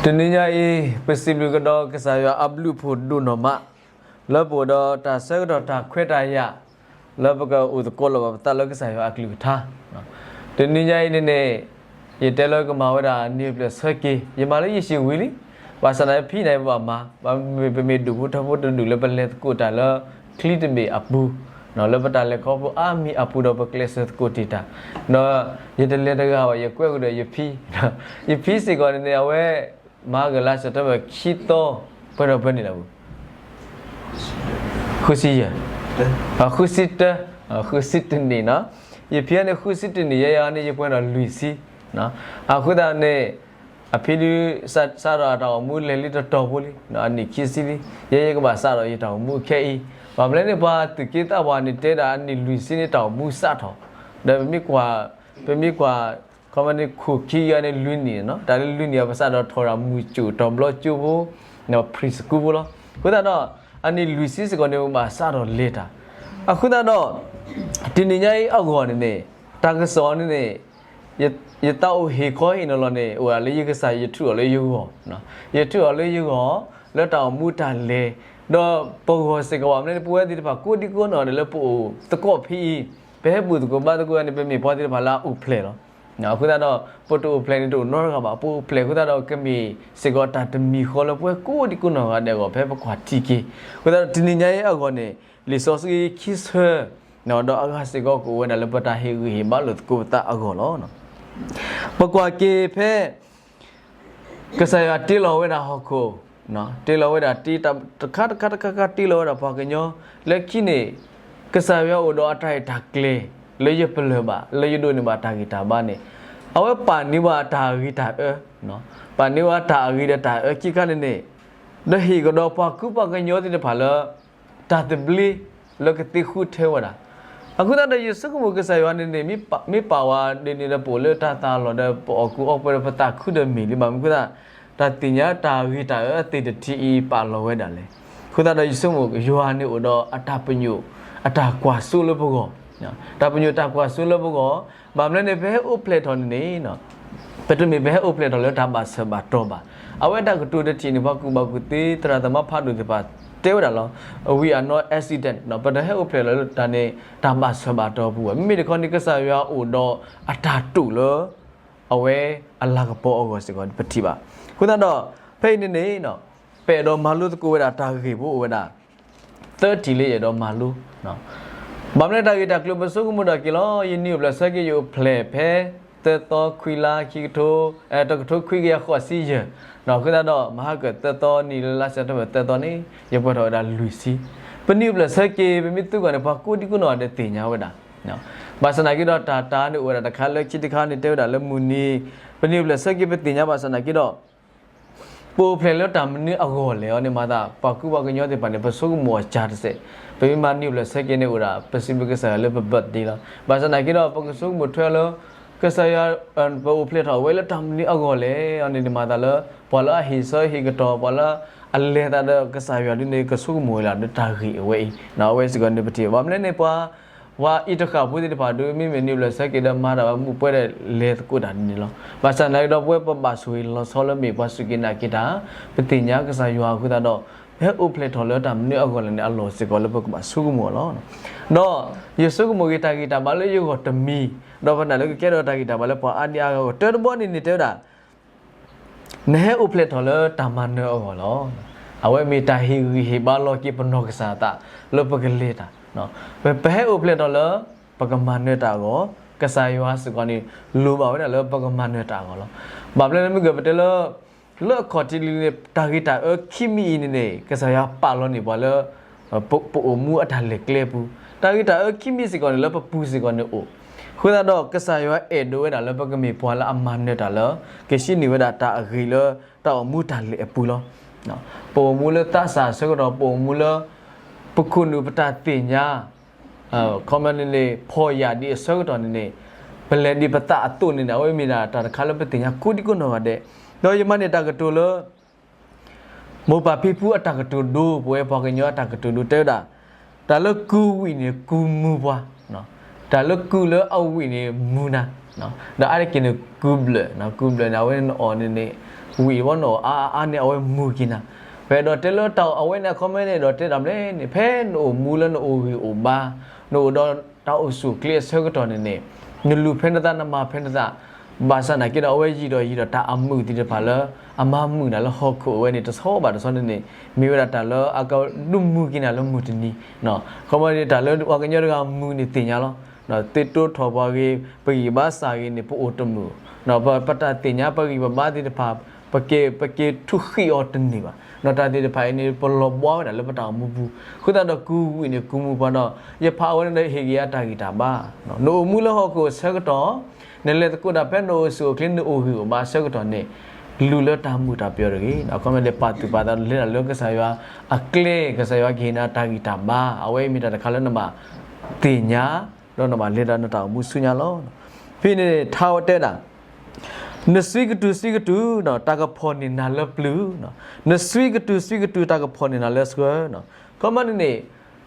တနံၤညါအံၤ ပစံးဘျုးကဒီးကစၢ်ယွၤအဘျုးအဖှိၣ်ဒိၣ်နီၢ်မး လၢပအိၣ်ဒီးတၢ်ဆၢကတီၢ်တၢ်ခွဲးတၢ်ယာ် လၢပကအိၣ်သကိးလိာ်ဘၣ်ပသးလၢကစၢ်ယွၤအကလုၢ်ကထါ တနံၤညါအံၤန့ၣ်န့ၣ် ယတဲလၢကမၤဝဲဒၣ်နံၣ်အိၣ်ဖျဲၣ်ဆၢက့ၤ ယမၤလၢယဟံၣ်ဝံၤလံ, ဘၣ်ဆၣ်သနာ်က့ဖံန့ၣ် ပဘၣ်မၤ, ဘၣ်မ့မ့ၢ်ပမ့ၢ်ဒူၣ်ဖိထၢဖိတဒူၣ်လၢပလဲၤသကိးတၢ်လၢ ချံတဘ့ၣ်အပူၤ, လၢပတၢ်လဲၤခီဖျိအါမံၤအပူၤဒီးပကျဲးစၢးသကိးတ့ၢ်တၢ်, ဒီးယတလဲၤတဂၤဘၣ် ယကွဲကဒီးယဖံ, ယဖံစ့ၢ်ကီးန့ၣ်န့ၣ် အဝဲ မၤကလါစဲးပထ့ဘၢၣ်ခံသီ ပှဲၤဒီးပှဲၤနံၣ်လၢ ဃုဆံယဲၢ်, ဃုဆံတၢ, ဃုဆံတနံၣ်နီၤ, ယဖံန့ၣ်ဃုဆံတနံၣ် ယဲယၤန့ၣ် ယပှဲၤဒီးလွံၢ်ဆံ, အဃိသတးန့ၣ် အဖံဒုး စးထီၣ်အတၢ်အိၣ်မူလဲၤလံတတီၤဖိလံ, အနံၣ်ခံဆံလံ, ယဲယကဘၣ်စးထီၣ်ယတၢ်အိၣ်မူခဲအံၤ, ဘၣ်မနုၤလဲၣ်န့ၣ် ပှၤသူၣ်က့သးပှၢ်န့ၣ်တဲဒၣ်အနံၣ်လွံၢ်ဆံန့ၣ်တၢ်အိၣ်မူစးထီၣ်, ဒီးပမ့ၢ်ကွၢ်, ပမ့ၢ်ကွၢ် ခီမ့ၢ်န့ၣ်ခိၣ်ခံယၤန့ၣ်လွံၢ်နံၣ်နီၤ, တၢ်လၢလွံၢ်နံၣ်အပစးထီၣ်ထီၣ်ဒၣ်မုၢ်ကၠိၣ်တီၤဘျီကၠိဖိ, preschoolဖိလီၤ, အဃိသတးဒီး အနံၣ်လွံၢ်ဆံစ့ၢ်ကီးန့ၣ် ပဘၣ်စးထီၣ်လဲၤတၢ်, အဃိသတးဒီး တနံၤညါအံၤအဂီၢ်န့ၣ်န့ၣ် တၢ်ကစီၣ်န့ၣ်န့ၣ် ယသးအိၣ်ဟ့ၣ်ခီဟ့ၣ်နီၤလီၤန့ၣ် အိၣ်ဒၣ်လၢယကစၢ် ယထုးအီၤလၢယဂီၢ်, ယထုးအီၤလၢယဂီၢ် လၢတၢ်အိၣ်မူတၢ်လဲၤ, ဒီးပဂီၢ်စ့ၢ်ကီးဘၣ်မနုၤန့ၣ် ပဝဲသ့ၣ်တဖၣ်ကိးဒံကိးနီၢ်ဂၤဒဲးလၢပအိၣ်သကိးဖဲအံၤ, ပဟဲဘူၣ်သကိးဘါသကိးန့ၣ် ပမ့ၢ်ပှၤသ့ၣ်တဖၣ်လၢအအိၣ်ဖျဲၣ်လီၤ. အဃိသတးဒီး ပတအိၣ်ဖျဲၣ်န့ၣ်တအိၣ်နီတဂၤဘၣ်, ပအိၣ်ဖျဲၣ်အဃိသတးဒီး ကမ့ၢ်စ့ၢ်ကီးတၢ်တမံၤဃီလၢပဝဲကိးဒံကိးနီၢ်ဂၤဒဲးအဂီၢ် ဖဲပကွၢ်ထံက့ၤ, အဃိသတးဒီးတနံၤညါအံၤအဂီၢ်န့ၣ် လံာ်စီဆှံခံဆၢ ဒီးအဂၤစ့ၢ်ကီးကအိၣ်ဝဲဒၣ်လၢပတၢ်ဟ့ၣ်ဂံၢ်ဟ့ၣ်ဘါလိာ်သကိးပသးအဂီၢ်လီၤ. ပကွၢ်က့ၤဖဲ ကစၢ်ယွၤတ့လီၤဝဲဒၣ်ဟီၣ်ခိၣ်, တ့လီၤဝဲဒၣ်တၢ်တခါတခါတခါခါတခါတ့လီၤဝဲဒၣ်ပှၤကညီ, လၢခံန့ၣ် ကစၢ်ယွၤအိၣ်ဒီးအတၢ်ရဲၣ်တၢ်ကျဲၤ လၢယပလၢၢ်ဘၣ် လၢယဒိးန့ၢ်ဘၣ်တၢ်ဂံၢ်တၢ်ဘါန့ၣ်, အဝဲပာ်န့ၢ်ဝဲအတၢ်အဂ့ၤတၢ်အၢ, ပာ်န့ၢ်ဝဲတၢ်အဂ့ၤဒီးတၢ်အၢခံခါန့ၣ်န့ၣ်, ဒီးဟ့ၣ်ကဒီးပှၤကူပှၤကညီသ့ၣ်တဖၣ်လၢ တၢ်သဘျ့လၢကသ့ဃုထၢဝဲဒၣ်. အဃိသတးဒီးယဆိကမိၣ်ကစၢ်ယွၤန့ၣ်န့ၣ် မ့ၢ်ပာ်ဝဲဒ်န့ၣ်ဒီး ပအိၣ်လၢတၢ်သးလီၢ်ဒီး ပအီၣ်ကူအီပှဲၤဒီးပသးခုဒီးမ့ၢ်လံဘၣ်မနုၤအဃိသတး, တၢ်သ့ၣ်ညါတၢ်ဂ့ၤတၢ်အၢအသ့ၣ်တထံးအံၤပာ်လီၤဝဲဒၣ်လဲၣ်. အဃိသတးဒီးယဆိကမိၣ်ယွၤန့ၣ်အိၣ်ဒီးအတၢ်ပညိၣ် အတၢ်ကွၢ်စိလၢပဂီၢ်, တၢ်ပညိၣ်တၢ်ကွၢ်စိလၢပဂီၢ်, ဘၣ်မနုၤန့ၣ် ပဟဲအိၣ်ဖျဲၣ်ထီၣ်န့ၣ်န့ၣ် ပတမ့ၢ်ပဟဲအိၣ်ဖျဲၣ်ထီၣ်လၢတၢ်ဘၣ်ဆၢဘၣ်တီၢ်ဘၣ်. အဝဲတၢ်ကတိၤတထံၣ်န့ၣ် ပှၤကူၣ်ဘၣ်ကူၣ်သ့သရၣ်သမါဖးဒိၣ်သ့ၣ်တဖၣ်တဲဝဲဒၣ်လီၤ, we are not accident, ပတဟဲအိၣ်ဖျဲၣ်လီၤလၢတၢ်န့ၣ် တၢ်ဘၣ်ဆၢဘၣ်တီၢ်အပူၤဘၣ်. မ့မ့ၢ်တခီန့ၣ် ကစၢ်ယွၤအိၣ်ဒီးအတၢ်တိာ်လၢ အဝဲအလၤကပီၤအဂီၢ်စ့ၢ်ကီးပထံၣ်ဘၣ်. အဃိသတးဒီး ဖဲအံၤန့ၣ်န့ၣ် ပအဲၣ်ဒိးမၤလိသကိးဝဲဒၣ်တၢ်ဂ့ၢ်ဖိအိၣ်ဝဲဒၣ် သၢထံၣ်လၢယအဲၣ်ဒိးမၤလိ ဘၣ်မနုၤတၢ်ဂ့ၢ်တၢ်ကျိၤပဆိကမိၣ်ဒီးက့ၤလီၤ, ယနံၣ်အိၣ်ဖျဲၣ်ဆၢက့ၤ ယအိၣ်ဖျဲၣ်ဖဲ သၢသီခွံလါ ခံကထိ, တကထိခွံကယၤဃိးဆံယဲၢ်, အဃိသတးဒီး မဟါကၢၣ်သၢသီ နံၣ်လၢလါစဲးပထ့ဘၢၣ်သၢသီန့ၣ် ယပှဲၤထီၣ်ဝဲဒၣ်လွံၢ်ဆံ. ပနံၣ်အိၣ်ဖျဲၣ်ဆၢက့ၤ ပမ့ၢ်သုဂီၢ်န့ၣ် ပှၤကိးဒံကိးနီၢ်ဂၤဒဲးသ့ၣ်ညါဝဲဒၣ်, ဘၣ်ဆၣ်သနာ်က့ဒီး တၢ်တၢ်န့ၣ်အိၣ်ဝဲဒၣ်တခါလၢခံတခါန့ၣ် တဲဝဲဒၣ်လၢမုၢ်နံၤ ပနံၣ်အိၣ်ဖျဲၣ်ဆၢက့ၤ ပသ့ၣ်ညါဘၣ်ဆၣ်သနာ်က့ဒီး ပအိၣ်ဖျဲၣ်လၢတၢ်မနုၤအဂီၢ်လဲၣ်အီၤန့ၣ် မၤသး ပှၤကူပှၤကညီသ့ၣ်တဖၣ်န့ၣ် ပဆိကမိၣ်အီၤကၢ်တစဲး, ပမ့ၢ်မၤနံၣ်အိၣ်ဖျဲၣ်ဆၢက့ၤန့ၣ်အိၣ်ဒၣ် ပစံးဘျုးကစၢ်ယွၤလၢပ birthday လီၤ. ဘၣ်ဆၣ်သနာ်က့ဒီး ပကဆိကမိၣ်ထွဲလၢ ကစၢ်ယွၤ ပအိၣ်ဖျဲၣ်ထီၣ်ဝဲလၢတၢ်မနုၤအဂီၢ်လဲၣ်အီၤန့ၣ် မၤသးလၢ ပှၤလၢအဟ့ၣ်ဆၢဟ့ၣ်ကတီၤ ပှၤလၢအလဲၤသးဒီးကစၢ်ယွၤဒ်န့ၣ် ကဆိကမိၣ်ဝဲလၢတၢ်ဂ့ၢ်အဝဲအံၤ, အဝဲစ့ၢ်ကီးန့ၣ်ပထံၣ် ဘၣ်မနုၤန့ၣ် ပှၤ ပှၤအံၤတဃၣ်ဖိသ့ၣ်တဖၣ်ဒုး မ့ၢ်နံၣ်အိၣ်ဖျဲၣ်ဆၢက့ၤဒီး မၤတၢ်ဝဲမုၢ်ပှဲၤဒီးလဲၤသကိးတၢ်ဒ်န့ၣ်လီၤ. ဘၣ်ဆၣ်သနာ်က့ဒီး ပဝဲပဘၣ်ဆိၣ်ဂ့ၤလီၤဆီလၢမ့ၢ်ပှၤစူၢ်က့ၤနာ်က့ၤတၢ်, ပသ့ၣ်ညါကစၢ်ယွၤအဃိသတးဒီး ပဟဲအိၣ်ဖျဲၣ်ထီၣ်လၢတၢ်မနုၤအဂီၢ်လဲၣ်န့ၣ် အလီၢ်စ့ၢ်ကီးလၢပကဘၣ်ဆိကမိၣ်အီၤလီၤ. ဒီးယဆိကမိၣ်က့ၤတၢ်ဂံၢ်တၢ်ဘါလၢယဂီၢ်တမံၤ, ဒီးပနာ်လၢကကဲထီၣ်တၢ်ဂံၢ်တၢ်ဘါလၢပှၤအါဒံအါဂၤအဂီၢ် တၢတဘီန့ၣ်န့ၣ်တဲဝဲဒၣ် နဟဲအိၣ်ဖျဲၣ်ထီၣ်လၢတၢ်မၤနၢၤအဂီၢ်လီၤ. အဝဲမ့ၢ်တၢ်ဟ့ၣ်ဂံၢ်ဟ့ၣ်ဘါလီၤက့ၤပနီၢ်ကစၢ်အသးလၢပကလဲၤတၢ်, ပဟဲအိၣ်ဖျဲၣ်ထီၣ်လၢ ပကမၤနၢၤတၢ်အဂီၢ်, ကစၢ်ယွၤစ့ၢ်ကီးန့ၣ် လိၣ်ဘၣ်ဝဲဒၣ်လၢပကမၤနၢၤတၢ်အဂီၢ်လီၤ. ဘၣ်မနုၤလဲၣ်မ့ၢ်ဂ့ၤ ပတဲလၢ လၢအခီၣ်ထံးလံန့ၣ် တၢ်ဂ့ၤတၢ်အၢခံမံၤအံၤန့ၣ်န့ၣ် ကစၢ်ယွၤပာ်လီၤန့ၢ်ပှၤလၢ ပအိၣ်မူအတၢ်လဲၤကျဲအပူၤ, တၢ်ဂ့ၤတၢ်အၢခံမံၤစ့ၢ်ကီးန့ၣ် လၢပပူၤစ့ၢ်ကီးန့ၣ်အိၣ်, အဃိသတးဒီး ကစၢ်ယွၤအဲၣ်ဒိးဝဲဒၣ်လၢပကမ့ၢ်ပှၤလၢအမၤနၢၤတၢ်လၢ ကဆှၢန့ၢ်ဝဲဒၣ်တၢ်အဂ့ၤလၢ တၢ်အိၣ်မူတၢ်လဲၤအပူၤလီၤ. ပအိၣ်မူလၢသးစၢ်အဆၢကတီၢ် ပအိၣ်မူလၢ ပခိၣ်နူာ်ပတၢ်သ့ၣ်ညါ ခီမန့ၣ်န့ၣ် ဖှီၣ်ယာ်ဒံးအဆၢကတီၢ်န့ၣ်န့ၣ် ပလဲၤဒံးပသးအသိးန့ၣ်န့ၣ် အဝဲမ့ၢ်ဒၣ်တၢ်တခါလၢပသ့ၣ်ညါကိးဒံကိးနီၢ်ဂၤဒဲး, ဒီးယမၤန့ၢ်တၢ်ကတိၤလၢ မိၢ်ပၢ်ဖံဖုအတၢ်ကတိၤဒိ ပဝဲပှၤကညီအတၢ်ကတိၤဒိတဲဝဲဒၣ်, တၢ်လၢကူဝံၤန့ၣ် ကူမုၢ်ပှၤ, တၢ်လၢကုၢ်လၢအဝံၣ်န့ၣ်မုာ်နၤ, ဒီးအါတက့ၢ်န့ၣ်ကုၢ်ဘျၢၣ်, ကုၢ်ဘျၢၣ်န့ၣ် အဝဲန့ၣ်နအီၣ်န့ၣ်န့ၣ် ဝံၣ်ဝဲနအီၣ်အါအါန့ၣ် အဝဲမုာ်က့ၤနၤ. ပအဲၣ်ဒိးတဲလၢတၢ်အဝဲန့ၣ်အခီပညီန့ၣ် အဲၣ်ဒိးတဲတၢ်မနုၤလဲၣ်န့ၣ် ဖဲနအိၣ်မူလၢနအိၣ်ဂံၢ်အိၣ်ဘါ, နအိၣ်ဒီးတၢ်အိၣ်ဆူၣ်အိၣ်ချ့အဆၢကတီၢ်န့ၣ်န့ၣ် နလူၤဖဲနသး နမၤဖဲနသး, ဘၣ်ဆၣ်နာ်က့ဒီး အဝဲယံာ်ဒီးယံာ်ဒီးတၢ်အမုာ်သ့ၣ်တဖၣ်လၢ အမၤမုာ်နၤလၢဟီၣ်ခိၣ်အဝဲန့ၣ် တဆီဘၣ်တဆီန့ၣ်န့ၣ် မ့ၢ်ဝဲဒၣ်တၢ်လၢအကဒုးမုာ်က့ၤနၤလၢမုၢ်တနံၤ, ခီပညီန့ၣ် တၢ်လၢပှၤကညီတဂၤမုာ်န့ၣ်သ့ၣ်ညါလီၤ. သ့တိထီၣ်ပှၤဂ့ၤ ပဂံၢ်ဘါစၢ်ဂ့ၤန့ၣ် ပအိၣ်တမုာ်, ပတၢ်သ့ၣ်ညါပဂံၢ်ပဘါသ့ၣ်တဖၣ် ပက့ၤ ပက့ၤထူၣ်ဃံးအီၤတန့ၢ်ဘၣ်. တၢ်သ့ၣ်တဖၣ်အံၤန့ၣ် ပလီၤဘှါဝဲဒၣ်လၢပတၢ်အိၣ်မူပူၤ, အဃိသတးဒီးကုၢ်ဝံၣ်န့ၣ် ကုၢ်မုာ်ပှၤဒီး ယဖးအဝဲန့ၣ်ဒီးဟ့ၣ်က့ၤယၤတၢ်ဂံၢ်တၢ်ဘါ, နအိၣ်မူလၢဟီၣ်ခိၣ်အဆၢကတီၢ် နလဲၤသကိးတၢ်ဖဲနအိၣ်ဆူၣ်အိၣ်ချ့ နအိၣ်ဂံၢ်အိၣ်ဘါအဆၢကတီၢ်န့ၣ် လူၤလၢတၢ်မုာ်တၢ်ပျီၢ်တဂ့ၤ, အခီပညီန့ၣ် ပာ်သူၣ်ပာ်သးလဲၤတၢ်လၢကစၢ်ယွၤအကျဲ, ကစၢ်ယွၤကဟ့ၣ်နၤတၢ်ဂံၢ်တၢ်ဘါ, အဝဲအံၤမ့ၢ်တၢ်တခါလၢနဘၣ်သ့ၣ်ညါ ဒီးနဘၣ်လဲၤတၢ်နတၢ်အိၣ်မူဆူညါလီၤ. ဖဲန့ၣ်ထါဝဲတဲဒၣ် နစွံကတုၤစွံကတုၤ တၢ်ကဖီၣ်န့ၢ်နၤလၢပျုၤ, နစွံကတုၤစွံကတုၤ တၢ်ကဖီၣ်န့ၢ်နၤလၢစှၢၤ, အခီပညီန့ၣ်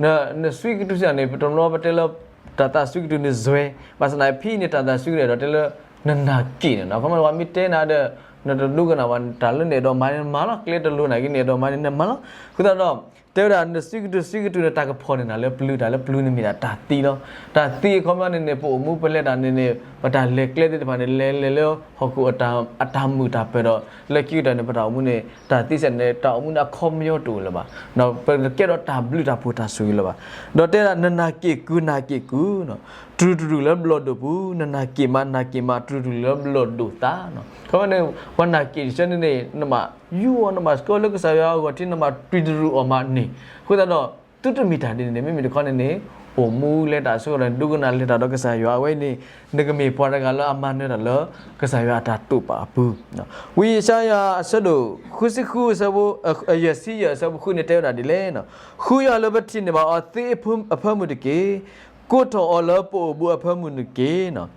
န့ၣ် နစွံကတုၤစ့ၢ်န့ၣ် ပတနီၤပတဲလၢ တၢ်သးစွံကတုၤန့ၣ်စှၢၤ, ဘၣ်ဆၣ်သနာ်က့ဖဲအံၤန့ၣ် တၢ်သးစွံကတုၤဒီးတဲလၢ နနာ်က့ၣ်န့ၣ်, အခီပညီန့ၣ်ပှၤမ့ၢ်တဲနၤဒီး နတဒိကနၣ်ဘၣ်, တၢ်လၢနအဲၣ်ဒိးမၤန့ၣ်နမၤလီၤ, ကျဲတလိၤနာ်က့ နအဲၣ်ဒိးမၤန့ၣ်နမၤလီၤ. အဃိသတးဒီး တဲဝဲဒၣ် နစွံကတုၤစွံကတုၤန့ၣ် တၢ်ကဖီၣ်န့ၢ်နၤလၢပျုၤ, တၢ်လၢပျုၤန့ၣ်မ့ၢ်ဒၣ်တၢ်သံလီၤ. တၢ်သံအခီပညီန့ၣ်န့ၣ် ပအိၣ်မူပလဲၤတၢ်န့ၣ်န့ၣ် ပတၢ်လဲၤကျဲသ့ၣ်တဖၣ်န့ၣ် လဲၤလဲၤလၢဟီၣ်ခိၣ်အတၢ်မုာ်တၢ်ပၢၤဒီး လၢခံကတၢၢ်န့ၣ် ပတၢ်အိၣ်မူန့ၣ် တၢ်သံစ့ၢ်န့ၣ် တၢ်အိၣ်မူန့ၣ်အခီပညီတအိၣ်လၢၤဘၣ်. ပကဲထီၣ်တၢ်ဘျုးတၢ်ဖှိၣ်တၢ်ဆိၣ်ဂ့ၤလၢၤဘၣ်. ဒီးတဲဒၣ် နနာ်က့ၣ်ကုၢ်နာ်က့ၣ်ကုၢ် တြူၤတြူၤလၢဘျီၣ်ဒိၣ်ပူၤ, နနာ်က့ၣ်မးနာ်က့ၣ်မး တြူၤတြူၤလၢဘျီၣ်ဒိၣ်သး, အခီပညီန့ၣ် ပှၤနာ်က့ၣ်တဆၢန့ၣ်န့ၣ် နဘၣ်ယူးအီၤ နဘၣ်ဆှၢလၢကစၢ်ယွၤအဂီၢ်ထံ နဘၣ်တြူၤတြူၤအီၤမးန့ၣ်, အဃိသတးဒီး သုတမ့ၢ်တၢ်ဒ်န့ၣ်န့ၣ် မ့မ့ၢ်တခီန့ၣ်န့ၣ် အိၣ်မူလဲၤတၢ်အဆၢကတီၢ်န့ၣ် ဒိကနၣ်လဲၤတၢ်ဒီးကစၢ်ယွၤအဝဲအံၤန့ၣ် နကမ့ၢ်ပှၤတဂၤလၢအမၤနၢၤတၢ်လၢ ကစၢ်ယွၤအတၢ်တိာ်ပာ်အပူၤ, ဝံယၡါယၤအဆၢဒိၣ်ဃုဆံဃုအဆၢဖိ ယဲၢ်ဆံယဲၢ်အဆၢဖိဃုန့ၣ် တဲဝဲဒၣ်ဒ်လဲၣ်, ဃုယွၤလၢပထံၣ်န့ၢ်ဘၣ်အီၤသ့အဖၢမုၢ်တက့ၢ်, ကိးထီၣ်အီၤလၢပအိၣ်ဘူးအဖၢမုၢ်တက့ၢ်.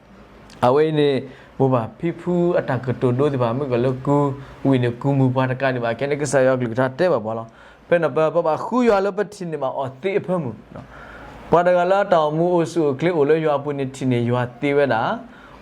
အဝဲအံၤန့ၣ် မိၢ်ပၢ်ဖံဖုအတၢ်ကတိၤဒိသ့ၣ်တဖၣ် မ့ၢ်ကလၢကုၢ်ဝံၣ်န့ၣ် ကုၢ်မုာ်ပှၤတကးဒံးဘၣ်, ခဲန့ၣ်ကစၢ်ယွၤအကလုၢ်ကထါတဲဘၣ်ပှၤလီၤ. ဖဲန့ၣ်ပ ပဘၣ်ဃုယွၤလၢပထံၣ်န့ၢ်ဘၣ်အီၤသ့အဖၢမုၢ်, ပှၤတဂၤလၢအတၢ်အိၣ်မူအိၣ်ဆူၣ်အိၣ်ချ့အိၣ်လၢယွၤအပူၤန့ၣ် ထံၣ်န့ၢ်ယွၤသ့ဝဲဒၣ်,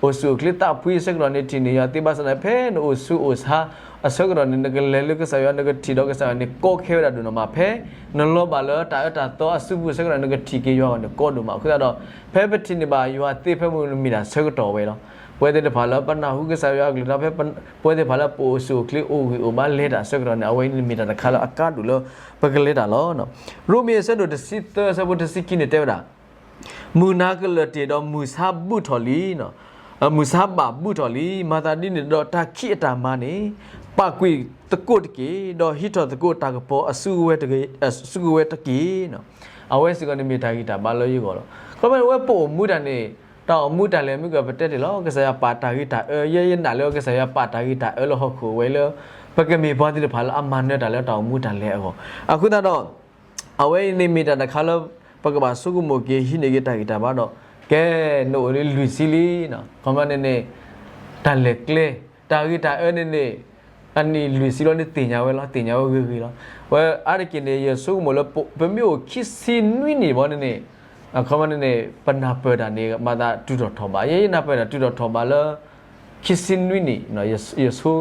အိၣ်ဆူၣ်အိၣ်ချ့သးဖှံအဆၢကတီၢ်န့ၣ် ထံၣ်န့ၢ်ယွၤသ့ဘၣ်ဆၣ်န့ၣ် ဖဲနအိၣ်ဆူၣ်အိၣ်ဆါအဆၢကတီၢ်န့ၣ် နကလဲၤလၢကစၢ်ယွၤ နကထံၣ်ဒီးကစၢ်ယွၤန့ၣ် ကီခဲဝဲဒၣ်ဒိၣ်နီၢ်မး ဖဲနလီၤဘၣ်လၢတၢ်အၢတၢ်သီအစုပူၤအဆၢကတီၢ် နကထံၣ်က့ၤယွၤအဂီၢ်န့ၣ် ကီဒိၣ်မး အဃိသတးဒီး ဖဲပထံၣ်န့ၢ်ဘၣ်ယွၤသ့ဖၢမုၢ်န့ၣ်မ့ၢ်ဒၣ်ဆၢကတီၢ်ဝဲလီၤ. ပဝဲသ့ၣ်တဖၣ်လၢပနၢ်ဟူကစၢ်ယွၤအကလုၢ်ကထါ ဖဲပဝဲသ့ၣ်တဖၣ်လၢပအိၣ်ဆူၣ်အိၣ်ချ့အိၣ်ဂံၢ်အိၣ်ဘါလဲၤတၢ်အဆၢကတီၢ်န့ၣ် အဝဲအံၤန့ၣ်မ့ၢ်တၢ်တခါလၢအကါဒိၣ်လၢပကလဲၤတၢ်လီၤ. ရိမ့ၤအဆၢဒိၣ်တဆံသၢအဆၢဖိတဆံခံန့ၣ်တဲဝဲဒၣ် မုၢ်နၤကလၢာ်တ့ၢ်ဒီးမုၢ်ဆါဘုၣ်ထီၣ်လံ, မုၢ်ဆါဘၣ်ဘုၣ်ထီၣ်လံ, မၤသးဒ်န့ၣ်ဒီးတၢ်ခံးအတၢ်မၤန့ၣ် ပာ်ကွံာ်သကိးတက့ၢ်, ဒီးဟံးထီၣ်သကိးတၢ်ကပီၤအစုကဝဲၤတက့ၢ်. အဝဲစ့ၢ်ကီးန့ၣ်မ့ၢ်တၢ်ဂံၢ်တၢ်ဘါလၢယဂီၢ်လီၤ. ခီဖျိလၢပအိၣ်မူတၢ်န့ၣ် တၢ်အိၣ်မူတၢ်လဲၤမ့ၢ်ကပတဲတ့ၢ်လီၤ ကစၢ်ယွၤပာ်တၢ်ဂံၢ်တၢ်အၢ, ယဲယနာ်လၢကစၢ်ယွၤပာ်တၢ်ဂံၢ်တၢ်အၢလၢဟီၣ်ခိၣ်အဝဲအံၤ လၢပကမ့ၢ်ပှၤသ့ၣ်တဖၣ်လၢအမၤနၢၤတၢ်လၢတၢ်အိၣ်မူတၢ်လဲၤအဂီၢ်, အဃိသတးဒီး အဝဲအံၤန့ၣ်မ့ၢ်တၢ်တခါလၢ ပကဘၣ်ဆိကမိၣ်က့ၤ ဟံးန့ၢ်က့ၤတၢ်ဂံၢ်တၢ်ဘါဒီး ကဲ နအိၣ်လံလွံၢ်ဆံလံ, ခီမီန့ၣ်န့ၣ် တၢ်လဲၤကျဲ တၢ်ဂ့ၤတၢ်အၢန့ၣ်န့ၣ် အနံၣ်လွံၢ်ဆံလီၤန့ၣ်သ့ၣ်ညါဝဲလီၤ, သ့ၣ်ညါဝဲဂ့ၤဂ့ၤလီၤ. ဝဲအါတက့ၢ်န့ၣ် ယဆိကမိၣ်လၢ ပမ့ၢ်အိၣ်ခံဆံနွံနံၣ်ဘၣ်န့ၣ်န့ၣ် အခီမီန့ၣ်န့ၣ် ပနၢ်ပၢၢ်တၢ်န့ၣ် မၤသးတုၤထီၣ်ထီၣ်ဘး, ယဲယနၢ်ပၢၢ်တၢ်တုၤထီၣ်ထီၣ်ဘးလၢ ခံဆံနွံနံၣ်, ယဆိ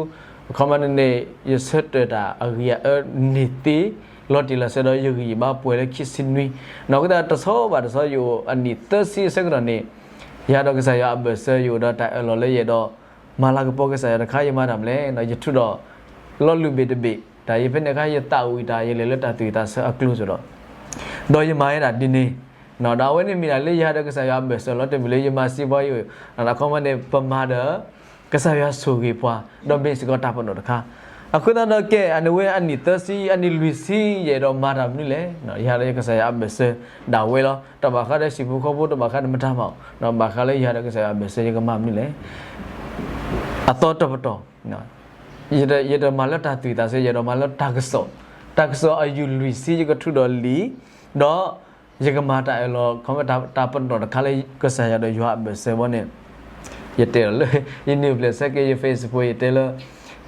အခီမီန့ၣ်န့ၣ် ယဆၢတဲာ်တၢ်အဂ့ၤအအၢန့ၣ်သ့ လီၤတံၢ်လီၤဆဲးဒီးယဂံၢ်ယဘါပှဲၤလၢခံဆံနွံ, အဃိသတးတဆီဘၣ်တဆီယအိၣ်အနံၣ်သၢဆံအဆၢကတီၢ်န့ၣ် ယၤဒီးကစၢ်ယွၤအဘၢၣ်စၢၤ ယအိၣ်ဒီးတၢ်အၢၣ်လီၤလၢယအဲၣ်ဒိး မၤလၤကပီၤကစၢ်ယွၤတခါ ယမၤတၢ်မနုၤလဲၣ်, ယထုးဒီး လီၤလုၢ်ဘ့ၣ်တဘ့ၣ်, တၢ်ယဖဲန့ၣ်အခါ ယသးဝံၣ်တၢ် ယလဲၤလၢတၢ်သူၣ်ဝံၣ်သးဆၢအကျိၤစ့ၢ်ဒီး ဒီးယမၤဝဲဒၣ်ဒ်န့ၣ်, ဒီးအဝဲန့ၣ်မ့ၢ်ဒၣ်လၢယၤဒီးကစၢ်ယွၤအဘၢၣ်စၢၤလီၤ, တမ့ၢ်လၢယမၤစံးပှၤယိၣ်, အခီမီန့ၣ် ပမၤဒီး ကစၢ်ယွၤဆိၣ်ဂ့ၤပှၤ ဒီးမ့ၢ်စ့ၢ်ကီးတၢ်ပနီၣ်တခါ, အဃိသတးဒီးကဲ အန့ၣ်ဝဲအနံၣ်သၢဆံ အနံၣ်လွံၢ်ဆံ ယအဲၣ်ဒိးမၤတၢ်မနုၤလဲၣ်, ယၤဒီးကစၢ်ယွၤအဘၢၣ်စၢၤဒၣ်ဝဲလီၤ, တၢ်ဘၣ်ဃးဒီးဟံၣ်ဖိဃီဖိ တၢ်ဘၣ်ဃးဒီးမတၤမး, ဘၣ်ဃးလၢယၤဒီးကစၢ်ယွၤအဘၢၣ်စၢၤ ယကမၤမနုၤလဲၣ်, အသီတပတီၢ် ယတမၤလၢတၢ်သူၣ်ဝံၣ်သးဆၢ ယအဲၣ်ဒိးမၤလၢတၢ်ကစီၣ်, တၢ်ကစီၣ်အယုၢ်လွံၢ်ဆံ ယကထုးဒီးလံာ်, ဒီးယကမၤတၢ်အၢၣ်လီၤ ခီမီတၢ်ပနီၣ်တခါလၢကစၢ်ယွၤဒီးယွၤအဘၢၣ်စၢၤဘၣ်န့ၣ်, ယတဲလီၤလၢ ယနံၣ်ဘျဲၣ်ဆၢက့ၤ ယ Facebook ယတဲလၢ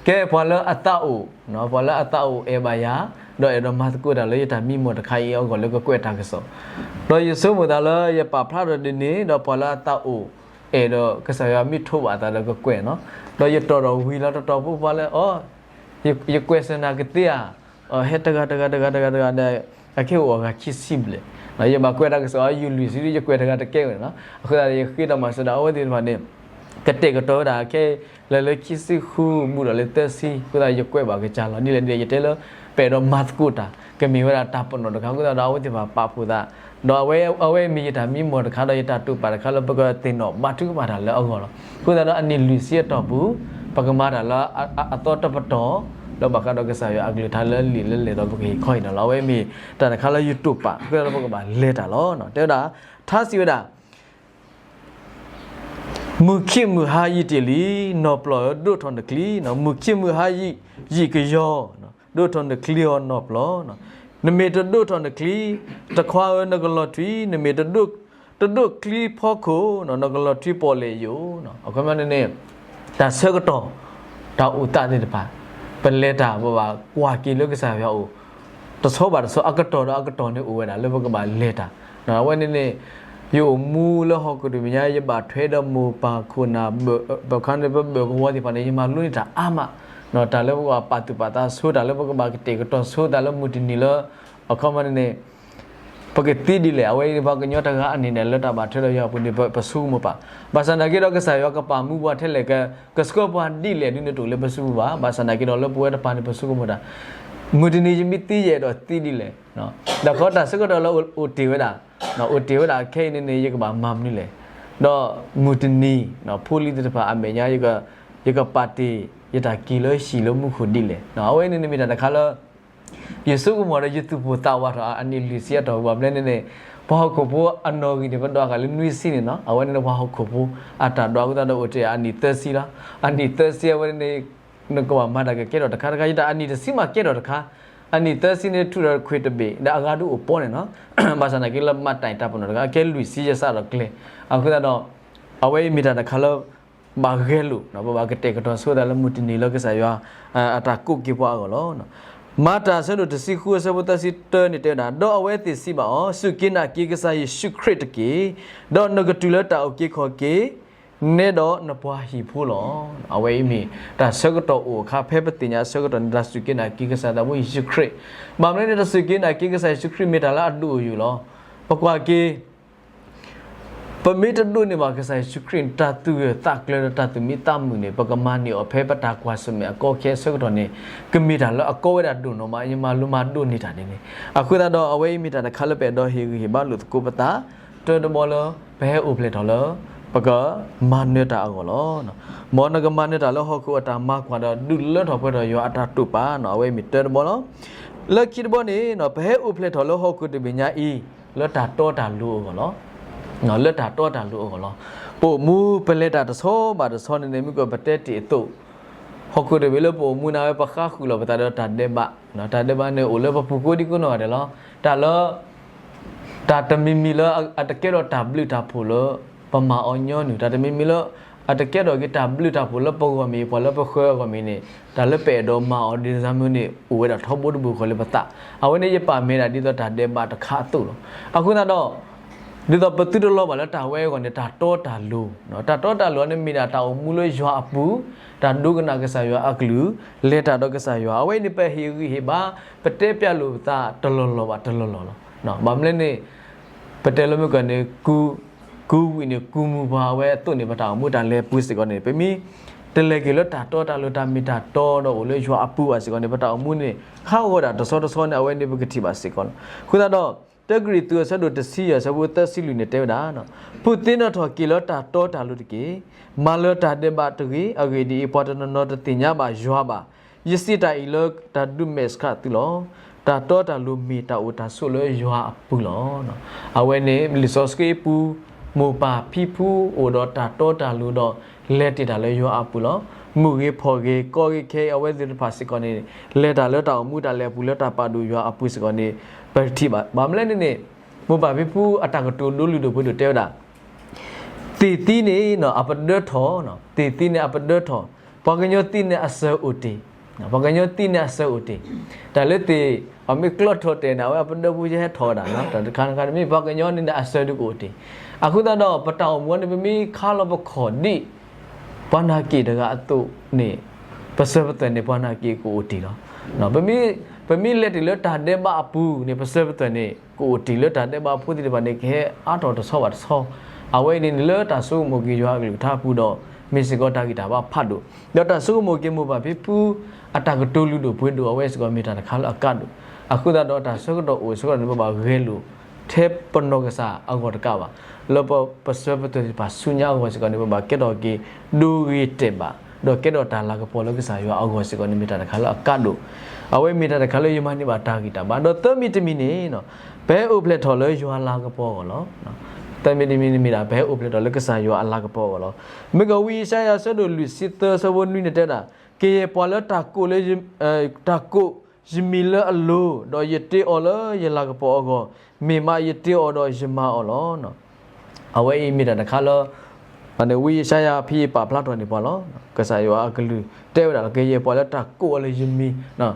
ကဲပှၤလၢအသးအိၣ်, ပှၤလၢအသးအိၣ်အဲၣ်ဘၣ်ယၤ ဒီးအဲၣ်ဒိးမၤသကိးတၢ်လၢယတၢ်မံမီၢ်တခါအံၤအဂီၢ်လၢကကွဲးတၢ်ကစီၣ်, ဒီးယဆိကမိၣ်သးလၢယပာ်ဖျါထီၣ်ဒ်န့ၣ် ဒီးပှၤလၢအသးအိၣ် အဲၣ်ဒိးကစၢ်ယွၤမ့ၢ်ထိးဘၣ်အသးဒီးကကွဲးနီၤ, ဒီးယတီၣ်ထီၣ်ဝံၤလီၤတတီၤဖိပှၤလၢ အိ ယကွဲးစၢၤနၤကသ့ဧါ, ဟဲတဂၤတဂၤတဂၤတဂၤတဂၤဒီး အခဲအိၣ်အဂၤခံဆံဘျဲၣ်, ယဘၣ်ကွဲးတၢ်ကစီၣ်အီၤ ယုၢ်လွံၢ်ဆံဒီး ယကွဲးတဂၤတကဲဝဲန့ၣ်နီၤ, အဃိသတးဒီး ယဃ့ဒီးမၤစၢၤဒၣ်အဝဲသ့ၣ်တဖၣ်န့ၣ် ကတဲာ်ကတီၤဝဲဒၣ်ခဲ လၢလၢခံဆံဃုဘူးဒီးလၢသၢဆံ, အဃိသတးယကွဲးဘၣ်ကစၢ်လီၤ. ဒ်လဲၣ်ဒ်လဲၣ် ယတဲလၢ ပအဲၣ်ဒိးမၤသကိးတၢ် ကမ့ၢ်ဝဲဒၣ်တၢ်ပနီၣ်တခါ အဃိသတးဒီး အဝဲသ့ၣ်တဖၣ်ပာ်ဖှိၣ်သး, ဒီးအဝဲ အဝဲမ့ၢ်ယတၢ်မံမီၢ်တခါဒီး ယတၢ်တိာ်ပာ်တခါလၢပကသ့ၣ်နီၣ်ဘါထုကဖၣ်တၢ်လၢအဂီၢ်လီၤ. အဃိသတးဒီး အနံၣ်လွံၢ်ဆံအတီၢ်ပူၤ ပကမၤတၢ်လၢအသီတပတီၢ် လၢဘၣ်ဃးဒီးကစၢ်ယွၤအကလုၢ်ကထါလၢလံာ်လၢလဲၢ်ဒီး ပကဟ့ၣ်ခီဟ့ၣ်နီၤလီၤ. အဝဲမ့ၢ်တၢ်တခါလၢယတိာ်ပာ် အဃိသတးဒီး ပကဘၣ်လဲၤတၢ်လီၤ. တဲဝဲဒၣ် ထါစံးဝဲဒၣ် မုၢ်ခံမုၢ်ဟါယံာ်တ့ၢ်လံ, နီၢ်ပျီၢ်ဧၢ ဒိးထီၣ်နချံ, မုၢ်ခံမုၢ်ဟါယံာ် ယံာ်ကယီ, ဒိးထီၣ်နချံအီၤနီၢ်ပျီၢ်, နမ့ၢ်တဒိးထီၣ်နချံ, တခွါဧၢ နကလီၤထွံ, နမ့ၢ်တဒိးချံဖီခိၣ်, နကလီၤထွံပီၣ်လဲၣ်ယိာ်. အခီပညီန့ၣ်န့ၣ် တၢ်ဆၢကတီၢ် တၢ်အိၣ်သးသ့ၣ်တဖၣ် ပလဲၤတၢ် ပဘၣ်ကွၢ်က့ၤလၢကစၢ်ယွၤအအိၣ် တဆီဘၣ်တဆီ အကတီၢ်ဒီးအကတီၢ်န့ၣ်အိၣ်ဝဲဒၣ်လၢပကဘၣ်လဲၤတၢ်. အဝဲန့ၣ်န့ၣ် ယအိၣ်မူလၢဟီၣ်ခိၣ်တဘ့ၣ်ညါ ယဘၣ်ထွဲဒီးမိၢ်ပၢ်ခိၣ်နၢ် ဘၣ်ခါန့ၣ် ပဘၢၣ်ကဝီၤသ့ၣ်တဖၣ်န့ၣ် ယမၤလိန့ၢ်တၢ်အါမး, တၢ်လၢပကဘၣ်ပာ်သူၣ်ပာ်သးဆိ တၢ်လၢပကဘၣ်ကတဲာ်ကတီၤဆိ တၢ်လၢမုၢ်တနံၤလၢ အခီပညီန့ၣ်န့ၣ် ပကသံဒ်လဲၣ်, အဝဲပှၤကညီတဂၤအနံၣ်န့ၣ် လၢတၢ်ဘၣ်ထွဲဒီးယွၤအပူၤန့ၣ် ပဆိကမိၣ်ပာ်, ဘၣ်ဆၣ်သနာ်က့ဒီး ကစၢ်ယွၤကပာ်မူပှၤထဲလဲၣ် ကဆှၢပှၤဒ်လဲၣ်ဒ်န့ၣ် တအိၣ်လၢပစုပူၤဘၣ်. ဘၣ်ဆၣ်သနာ်က့ဒီး လၢပဝဲတဖၣ်န့ၣ် ပဆိကမိၣ်တၢ် မုၢ်တနံၤယမ့ၢ်သံယအဲၣ်ဒိးသံဒ်လဲၣ်, ဒီးခီတၢ်ဆၢကတီၢ်လၢအိၣ်တ့ၢ်ဝဲဒၣ်, အိၣ်တ့ၢ်ဝဲဒၣ်ခဲအံၤန့ၣ်န့ၣ် ယကဘၣ်မၤမနုၤလဲၣ်, ဒီးမုၢ်တနံၤ ဖိလံၤသ့ၣ်တဖၣ်အမဲာ်ညါ ယကပာ်တ့ၢ် ယတၢ်က့ၤလၢဟံၣ်လၢမူခိၣ်ဒ်လဲၣ်. အဝဲန့ၣ်န့ၣ်မ့ၢ်တၢ်တခါလၢ ယဆိကမိၣ်ဒီး ယသူၣ်ပိၢ်သးဝးထီၣ် အနံၣ်လွံၢ်ဆံအတီၢ်ပူၤ ဘၣ်မနုၤလဲၣ်န့ၣ်န့ၣ် ပှၤဟီၣ်ခိၣ်ဖိအနီၣ်ဂံၢ်န့ၣ် ပဒွးဃာ်လၢနွံဆံန့ၣ်နီၤ, အဝဲန့ၣ်ပှၤဟီၣ်ခိၣ်ဖိအတၢ်ဒွး အဃိသတးဒီး အိၣ်တ့ၢ်အနံၣ်သၢဆံလီၤ. အနံၣ်သၢဆံအဝဲန့ၣ် နကဘၣ်မၤတၢ်ကကဲထီၣ်တခါတခါ, ယတၢ်အနံၣ်တဆံမးကဲထီၣ်တခါ, အနံၣ်သၢဆံန့ၣ် ထုးထီၣ်ခွံာ်တဘ့ၣ် ဒီးအဂၤဒုးအိၣ်ပီန့ၣ်နီၤ, ဘၣ်ဆၣ်သနာ်က့လၢမၤတၢ်တၢ်ပနီၣ်တခါ အခဲလွံၢ်ဆံယစးထီၣ်ကျဲ, အဃိသတးဒီး အဝဲအံၤမ့ၢ်တၢ်တခါလၢ ဘၣ်ဂဲၤလိာ် ပဘၣ်ကတဲာ်ကတီၤဆိသးလၢမုၢ်တနံၤလၢကစၢ်ယွၤ အတၢ်ကိးက့ၤပှၤအဂီၢ်လီၤ. မၤတၢ်အဆၢဒိၣ်တဆံဃုအဆၢဖိသၢဆံတၢန့ၣ်တဲဝဲဒၣ်, ဒီးအဝဲသ့ၣ်စံးဘၣ်အီၤ, စူၢ်က့ၤနာ်က့ၤကစၢ်ယ့ၣ်ၡူးခရံာ်တက့ၢ်, ဒီးနကတုၤလၢတၢ်အုၣ်က့ၤခီၣ်က့ၤ နဲဒီးနပှၤဟံၣ်ဖိလီၤ. အဝဲအံၤမ့ၢ်တၢ်ဆၢကတီၢ်အိၣ်အခါ ဖဲပသ့ၣ်ညါအဆၢကတီၢ်န့ၣ် တၢ်စူၢ်က့ၤနာ်က့ၤကစၢ်သးဘိယ့ၣ်ၡူးခရံာ်, ဘၣ်မနုၤန့ၣ် တၢ်စူၢ်က့ၤနာ်က့ၤကစၢ်ယ့ၣ်ၡူးခရံာ်မ့ၢ်တၢ်လၢအဒိၣ်အယိာ်လီၤ. ပကွၢ်က့ၤ ပမ့ၢ်တဒိးန့ၢ်ဘၣ်ကစၢ်ယ့ၣ်ၡူးခရံာ်န့ၣ် တၢ်သူၣ်ဂၢၢ်သးကျၢၤဒီးတၢ်သူၣ်မံသးမုာ်န့ၣ် ပကမၤန့ၢ်အီၤဖဲပတၢ်ကွၢ်ဆၢၣ်မဲာ်အကီအခဲအဆၢကတီၢ်န့ၣ် ကမ့ၢ်တၢ်လၢအကီဝဲဒၣ်ဒိၣ်နီၢ်မး, ယမၤလိမၤဒိးန့ၢ်တၢ်န့ၣ်န့ၣ်, အဃိသတးဒီး အဝဲအံၤမ့ၢ်တၢ်တခါလၢပအဲၣ်ဒိးဟ့ၣ်ဂံၢ်ဟ့ၣ်ဘါလိာ်သကိးပသး, တၢတဘီလၢ ပဟဲအိၣ်ဖျဲၣ်ထီၣ်လၢ ပကမၤနၢၤတၢ်အဂီၢ်လီၤ. မ်နကမၤနၢၤတၢ်လၢဟီၣ်ခိၣ်အတၢ်မၤကွၢ်ဒီး ဒုးလၢထီၣ်ပှဲၤထီၣ်ယွၤအတၢ်တိာ်ပာ်နီၤ, အဝဲအံၤမ့ၢ်တၢတဘီလီၤ. လၢခံတဘီန့ၣ် ပဟဲအိၣ်ဖျဲၣ်ထီၣ်လၢဟီၣ်ခိၣ်တဘ့ၣ်ညါအံၤ လၢတၢ်တီတၢ်လိၤအဂီၢ်လီၤ. လၢတၢ်တီတၢ်လိၤအဂီၢ်လီၤ. ပအိၣ်မူပလဲၤတၢ်တဆီဘၣ်တဆီန့ၣ်န့ၣ် မ့ၢ်ကပတဲတ့ၢ်အသိး, ဟီၣ်ခိၣ်တဘ့ၣ်လၢပအိၣ်မူန့ၣ် အဝဲပဃါဃုာ်လီၤပသးဒီးတၢ်ဒဲးဘး, တၢ်ဒဲးဘးန့ၣ်အိၣ်လၢပပူၤကိးဒံကိးနီၢ်ဂၤဒဲးလီၤ. တၢ်လၢ တၢ်တမံၤမံၤလၢအတကဲထီၣ်တၢ်ဘျုးတၢ်ဖှိၣ်လၢ ပမၤအီၤညီနုၢ်, တၢ်တမံၤမံၤလၢအတကဲထီၣ်က့ၤတၢ်ဘျုးတၢ်ဖှိၣ်လၢပဂီၢ်မ့ၢ် ပှၤလၢပဃၢၤအဂီၢ်မ့ၢ်န့ၣ် တၢ်လၢပအဲၣ်ဒိးမၤအီၤဒ်န့ၣ်မ့ၢ်န့ၣ် အိၣ်ဝဲဒၣ်ထီဘိတဘိဃီလၢပသး, အဝဲန့ၣ်ယပာ်မဲာ်ဒၣ်ဒ်သိးတၢ်ဒဲးဘးတခါအသိးလီၤ. အဃိသတးဒီး ဒ်သိးပသုတလီၤဘၣ်လၢတၢ်ဝဲအဂီၢ်န့ၣ် တၢ်တီတၢ်လိၤ, တၢ်တီတၢ်လိၤန့ၣ်မ့ၢ်ဒၣ်တၢ်အိၣ်မူလၢယွၤအပူၤ, တၢ်ဒိကနၣ်ကစၢ်ယွၤအကလုၢ်, လဲၤတၢ်ဒီးကစၢ်ယွၤ, အဝဲအံၤန့ၣ် ပဟ့ၣ်ဂံၢ်ဟ့ၣ်ဘါ, ပတဲပျဲလိာ်ပသးတလီၢ်လီၢ်ဘၣ်တလီၢ်လီၢ်လီၤ. ဘၣ်မနုၤလဲၣ်န့ၣ် ပတဲလၢမ့ၢ်ကီၢ်န့ၣ် ကူဝံၣ်န့ၣ် ကူမူပှၤအဝဲအသိးန့ၣ် ပတၢ်အိၣ်မူတၢ်လဲၤပူၤစ့ၢ်ကီးန့ၣ် ပမ့ၢ်တလဲၤက့ၤလၢတၢ်တီတၢ်လိၤ တၢ်မ့ၢ်တၢ်တီဒီးအိၣ်လၢယွၤအပူၤဘၣ်စ့ၢ်ကီးန့ၣ် ပတၢ်အိၣ်မူန့ၣ် ခါဂီၤဒၣ်တဆီတဆီန့ၣ် အဝဲန့ၣ်ပကထံၣ်ဘၣ်စ့ၢ်ကီးလီၤ. အဃိသတးဒီး တၢကရံၣ်သူးအဆၢဒိၣ်တဆံယဲၢ် အဆၢဖိသၢဆံလွံၢ်န့ၣ်တဲဝဲဒၣ်, ဖုးသ့ၣ်နီၣ်ထီၣ်က့ၤလၢတၢ်တီတၢ်လိၤတက့ၢ်. မၤလၢတၢ်ဒဲးဘးတဂ့ၤ. အဂ့ၢ်ဒ်အံၤ, ပှၤတနီၤနီၤတသ့ၣ်ညါဘၣ်ယွၤဘၣ်. ယစံးတၢ်အံၤလၢတၢ်ဒုးမဲာ်ဆှးသုလီၤ. တၢ်တီတၢ်လိၤမ့ၢ်တၢ်အိၣ်တၢ်ဆိးလၢယွၤအပူၤလီၤ. အဝဲန့ၣ် လံာ်စီဆှံပူၤ မိၢ်ပၢ်ဖံဖုအိၣ်ဒီးတၢ်တီတၢ်လိၤဒီး လဲၤတ့ၢ်တၢ်လၢယွၤအပူၤလီၤ. မုၢ်ဂ့ၤဖီၣ်ဂ့ၤ ကီဂ့ၤခဲအံၤ အဝဲသ့ၣ်တဖၣ်စ့ၢ်ကီးန့ၣ် လဲၤတၢ်လၢတၢ်အိၣ်မူတၢ်လဲၤအပူၤလၢတၢ်ပာ်ဒိၣ်ယွၤအပူၤစ့ၢ်ကီးန့ၣ် ပထံၣ်ဘၣ်. ဘၣ်မနုၤလဲၣ်န့ၣ်န့ၣ် မိၢ်ပၢ်ဖံဖုအတၢ်ကတိၤဒိလုၢ်ဒိၣ်ပှ့ၤဒိၣ်တဲဝဲဒၣ် သ့ၣ်သံန့ၣ် အပဒၢထီၣ်, သ့ၣ်သံန့ၣ်အပဒၢထီၣ်, ပှၤကညီသံန့ၣ်အစၢၤအိၣ်တ့ၢ်, ပှၤကညီသံန့ၣ်အစၢၤအိၣ်တ့ၢ်, တၢ်လၢသ့ၣ် ပှၤမ့ၢ်ကျီထီၣ်တဲာ်န့ၣ် အဝဲအပဒၢပူၤယဟဲထီၣ်ဝဲဒၣ်, တၢ်တခါတခါတမ့ၢ် ပှၤကညီန့ၣ်အစၢၤဒုးကအိၣ်တ့ၢ်. အဃိသတးဒီး ပတၢ်အိၣ်မူန့ၣ် ပမ့ၢ်ခါလီၤပခီၣ်ဒ် ပှၤနာ်က့ၣ်တဂၤအသိးန့ၣ်, ပစၢၤပသွဲၣ်န့ၣ် ပှၤနာ်က့ၣ်ကအိၣ်တ့ၢ်လီၤ. ပမ့ၢ်လဲၤတုၤလၢတၢ်ဒဲးဘးအပူၤန့ၣ် ပစၢၤပသွဲၣ်န့ၣ် ကအိၣ်တ့ၢ်လၢတၢ်ဒဲးဘးအဖိသ့ၣ်တဖၣ်န့ၣ် ကဟဲအါထီၣ်တဆီဘၣ်တဆီ. အဝဲအံၤန့ၣ် လၢတၢ်ဆိကမိၣ်က့ၤယွၤအကလုၢ်ကထါအပူၤဒီး မ့ၢ်စ့ၢ်ကီးတၢ်ဂံၢ်တၢ်ဘါဖးဒိၣ်, ဒီးတၢ်ဆိကမိၣ်က့ၤမိၢ်ပၢ်ဖံဖု အတၢ်ကတိၤလုၢ်ဒိၣ်ပှ့ၤဒိၣ် အဝဲစ့ၢ်ကီးမ့ၢ်တၢ်တခါလၢအကါဒိၣ်. အဃိသတးဒီး တၢ်ဆၢကတီၢ်အိၣ်စ့ၢ်ကီးန့ၣ် ပဘၣ်ဂဲၤလိာ် ထဲပနီၢ်ကစၢ်အဂီၢ်တကးဘၣ်, လၢပပစၢၤပသွဲၣ်သ့ၣ်တဖၣ်ဆူညါအဂီၢ်စ့ၢ်ကီးန့ၣ် ပဘၣ်ကဲထီၣ်က့ၤ ဒိဂ့ၤတဲာ်ဘၣ်, ဒီးကဲထီၣ်တၢ်လၤကပီၤလၢကစၢ်ယွၤအဂီၢ်စ့ၢ်ကီးန့ၣ် မ့ၢ်တၢ်တခါလၢအကါဒိၣ်. အဝဲမ့ၢ်တၢ်တခါလၢယမၤန့ၢ်ဘၣ်တၢ်ဂံၢ်တၢ်ဘါ. ဒီးသၢမံၤတမံၤန့ၣ် ပဟဲအိၣ်ဖျဲၣ်ထီၣ်လၢယွၤအလၤကပီၤအဂီၢ်လီၤ. သၢမံၤတမံၤန့ၣ်မ့ၢ်ဒၣ် ပဟဲအိၣ်ဖျဲၣ်ထီၣ်လၢကစၢ်ယွၤအလၤကပီၤအဂီၢ်လီၤ. မ့ၢ်ကဝံယၡါယၤအဆၢဒိၣ်လွံၢ်ဆံသၢ အဆၢဖိနွံန့ၣ်တဲဒၣ်, ကယဲၢ်ပှၤလၢတၢ်ကိးလၢယ တၢ်ကိးယမံၤလၢအလိၤ, ဒီးယတ့အီၤလၢယလၤကပီၤအဂီၢ်, မ့ၢ်မးယတ့အီၤဒီးယမၤအီၤလီၤ. အဝဲအံၤမ့ၢ်တၢ်တခါလၢ ဝံယၡါယၤဖဲအံၤပာ်ဖျါထီၣ်န့ၢ်ပှၤလီၤ. ကစၢ်ယွၤအကလုၢ်တဲဝဲဒၣ် ကယဲၢ်ပှၤလၢတၢ်ကိးအီၤလၢယမံၤ,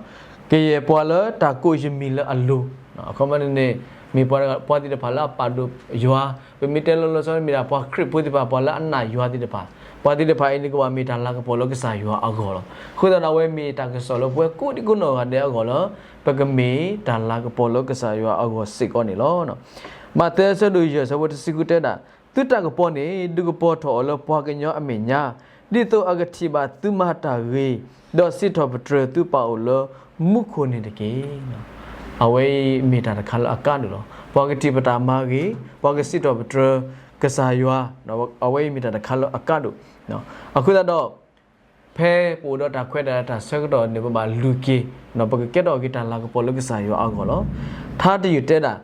ကယဲၢ်ပှၤလၢတၢ်ကိးယမံၤလၢအလိၤ. အခီပညီန့ၣ်န့ၣ် မ့ၢ်ပှၤသ့ၣ်တဖၣ်လၢအပာ်ဒိၣ်ယွၤ, ပမ့ၢ်တဲလီၤလီၤဆီဆီ မ့ၢ်ဒၣ်ပှၤခရံာ်ဖိသ့ၣ်တဖၣ် ပှၤလၢအနာ်ယွၤသ့ၣ်တဖၣ်, ပှၤသ့ၣ်တဖၣ်အံၤန့ၣ် ကဘၣ်မ့ၢ်တၢ်လၤကပီၤလၢကစၢ်ယွၤအဂီၢ်လီၤ. အဃိသတးဒီး အဝဲမ့ၢ်တၢ်ကစီၣ်လၢပဝဲကိးဒံကိးနီၢ်ဂၤဒဲးအဂီၢ်လၢ ပကမ့ၢ်တၢ်လၤကပီၤလၢကစၢ်ယွၤအဂီၢ်စ့ၢ်ကီးန့ၣ်လီၤ. မးသဲအဆၢဒိၣ်ယဲၢ် အဆၢဖိတဆံဃုတဲဒၣ်, သုတၢ်ကပီၤန့ၣ် ဒုးကပီၤထီၣ်အီၤလၢပှၤကညီအမဲာ်ညါ, ဒ်သိးအကထံၣ်ဘၣ်သုမၤတၢ်ဂ့ၤ, ဒီးစံးထီၣ်ပတြၢၤသုပာ်အိၣ်လၢမူခိၣ်န့ၣ်တက့ၢ်. အဝဲအံၤမ့ၢ်တၢ်တခါလၢအကါဒိၣ်လီၤ. ပှၤကထံၣ်ပတၢ်မၤဂ့ၤ, ပှၤကစံးထီၣ်ပတြၢၤကစၢ်ယွၤ, အဝဲအံၤမ့ၢ်တၢ်တခါလၢအကါဒိၣ်. အဃိသတးဒီး ဖဲပအိၣ်ဒီးတၢ်ခွဲးတၢ်ယာ်တၢ်ဆၢကတီၢ်န့ၣ် ပဘၣ်လူၤက့ၤ, ပကကဲထီၣ်က့ၤတၢ်လၤကပီၤလၢကစၢ်ယွၤအဂီၢ်လီၤ. ထါတယုၢ်တဲဒၣ်,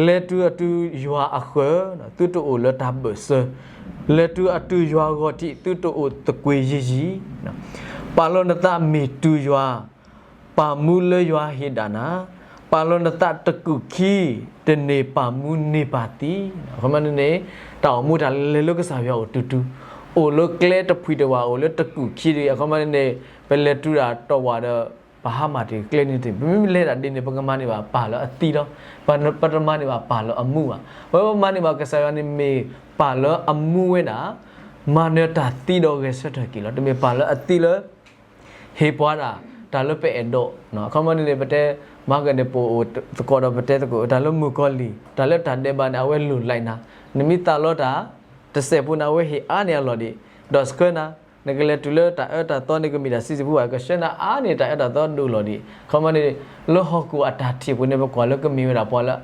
လဲၤတုၤအတုၤယွၤအဃၢၤ, သုတအိၣ်လၢတၢ်ဘၢၣ်စၢၤ, လဲၤတုၤအတုၤယွၤဂီၤထံး သုတအိၣ်သကွ့ၤယံၤယံၤ, ပာ်လီၤနသးမ့ၢ်တုၤယွၤ ပာ်မူလၢယွၤဟ့ၣ်ဒၣ်နၤ, ပာ်လီၤနသးတကူာ်ခံ, တန့ၢ်ပာ်မူန့ၢ်ပၢ်သံ. အခီပညီန့ၣ် တၢ်အိၣ်မူတၢ်လဲၤလၢကစၢ်ယွၤအိၣ်တူၢ်တူၢ်, အိၣ်လၢကျဲတဖှံတဝး အိၣ်လၢတကူာ်ခံတဂ့ၤ. အခီပညီန့ၣ် ပလဲၤတုၤဒၣ်တဝးဒီး ပဟါမၢ်တ့ၢ်ကျဲန့ၣ်တ့ၢ်, ပမ့မ့ၢ်လဲၤဒၣ်ဒ်န့ၣ် ပကမၤန့ၢ်ဘၣ်ပၢ်လၢအသံလီၤ. ပတမၤန့ၢ်ဘၣ်ပၢ်လၢအမူဘၣ်. ဝဲပမၤန့ၢ်ဘၣ်ကစၢ်ယွၤန့ၣ်မ့ၢ်ပၢ်လၢအမူဝဲဒၣ်, မၤနၢၤတၢ်သံဒီးဂဲၤဆၢထၢၣ်က့ၤလီၤ. တမ့ၢ်ပၢ်လၢအသံလၢ ဟ့ၣ်ပှၤဒၣ် တၢ်လၢပအဲၣ်ဒိး, အခီပညီန့ၣ် ပတဲ မၤကန့ၣ် ပအိၣ်သကိးဒီးပတဲသကိး တၢ်လၢမုၣ်ကီၤလံၢ် တၢ်လၢတၢ်ဒဲးဘးန့ၣ် အဝဲလိၣ်လၢနၤ, နမ့ၢ်သးလီတၢ် တစဲးဖိန့ၣ် အဝဲဟ့ၣ်အါန့ၢ်အလီၢ်ဒံး, ဒီးဆှၢနၤ, နကလဲၤတုၤလၢတၢ်အၢတၢ်သီန့ၣ် ကမ့ၢ်တၢ်ဆံးဆံးဖိဘၣ်, ကဆှၢနၤအါန့ၢ်တၢ်အၢတၢ်သီဒိၣ်လီၢ်ဒံး. အခီပညီန့ၣ် လၢဟီၣ်ခိၣ်အတၢ်ထံၣ်ပူၤန့ၣ် ပကွၢ်လၢကမ့ၢ်ဝဲဒၣ်ပှၤလၢ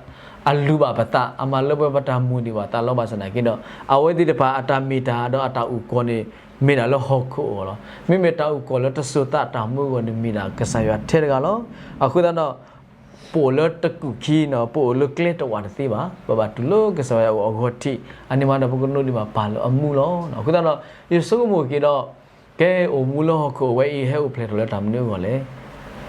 အလူၤဘၣ်ပသး, အမၤလၢပှဲၤပတၢ်မိၣ်န့ၢ်ဘၣ်သးလီၤ. ဘၣ်ဆၣ်သနာ်က့ဒီး အဝဲသ့ၣ်တဖၣ်အတၢ်မ့ၢ်တၢ်ဒီးအတၢ်အုၣ်ကီၤန့ၣ် မ့ၢ်ဒၣ်လၢဟီၣ်ခိၣ်အဂီၢ်လီၤ. မ့မ့ၢ်တၢ်အုၣ်ကီၤလၢတစိၤသးတၢ်မူအဂီၢ်န့ၣ် မ့ၢ်ဒၣ်ကစၢ်ယွၤထဲတဂၤလီၤ. အဃိသတးဒီး ပအိၣ်လၢတကူာ်ခံန့ၣ် ပအိၣ်လၢကျဲတဝးတသ့ဘၣ်, ပဘၣ်တုၤလၢကစၢ်ယွၤအဂီၢ်ထံး, အန့ၣ်မးဒီး ပကဒိးန့ၢ်ဘၣ်ပၢ်လၢအမူလီၤ. အဃိသတးဒီး ယဆိကမိၣ်က့ၤဒီး ကဲအိၣ်မူလၢဟီၣ်ခိၣ်အဝဲအံၤ ယဟဲအိၣ်ဖျဲၣ်ထီၣ်လၢတၢ်မနုၤအဂီၢ်လဲၣ်.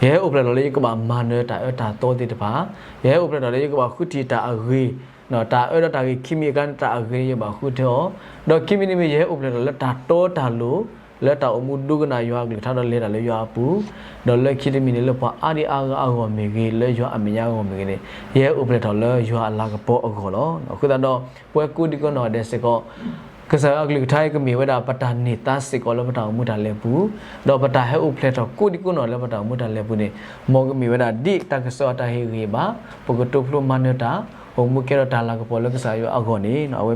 ယဟဲအိၣ်ဖျဲၣ်ထီၣ်လၢယကဘၣ်မၤနၢၤတၢ်အၢတၢ်သီသ့ၣ်တဖၣ်, ယဟဲအိၣ်ဖျဲၣ်ထီၣ်လၢယကဘၣ်ဃုထံၣ်တၢ်အဂ့ၤ, တၢ်အၢဒီးတၢ်ဂ့ၤခံမံၤအကျါန့ၣ် တၢ်အဂ့ၤန့ၣ် ယဘၣ်ဃုထၢအီၤ, ဒီးခံမံၤတမံၤ ယဟဲအိၣ်ဖျဲၣ်ထီၣ်လၢတၢ်တီတၢ်လိၤ, လၢတၢ်အိၣ်မူဒိကနၣ်ယွၤအကလုၢ်ကထါဒီးလဲၤတၢ်လၢယွၤအပူၤ, ဒီးလၢခံတမံၤန့ၣ် လၢပှၤအါဒံအါဂၤအဂီၢ်မ့ၢ်ဂ့ၤ, လၢယွၤအမဲာ်ညါအဂီၢ်မ့ၢ်ဂ့ၤန့ၣ် ယဟဲအိၣ်ဖျဲၣ်ထီၣ်လၢယွၤအလၤကပီၤအဂီၢ်လီၤ. အဃိသတးဒီး ပဝဲကိးဒံကိးနီၢ်ဂၤဒဲးစ့ၢ်ကီး ကစၢ်ယွၤအကလုၢ်ကထါအံၤ ကမ့ၢ်ဝဲဒၣ်ပတၢ်န့ၢ်သါစ့ၢ်ကီးလၢပတၢ်အိၣ်မူတၢ်လဲၤပူၤ, ဒီးပတၢ်ဟဲအိၣ်ဖျဲၣ်ထီၣ်ကိးဒံကိးနီၢ်ဂၤဒဲးလၢပတၢ်အိၣ်မူတၢ်လဲၤပူၤန့ၣ် မ်ကမ့ၢ်ဝဲဒၣ်ဒ်တၢ်ကစီၣ်အတၢ်ဟ့ၣ်ဂံၢ်ဘါ, ပကတိဖျိမၤနၢၤတၢ်, အိၣ်မူကဲထီၣ်တၢ်လၤကပီၤလၢကစၢ်ယွၤအဂီၢ်န့ၣ် အဝဲ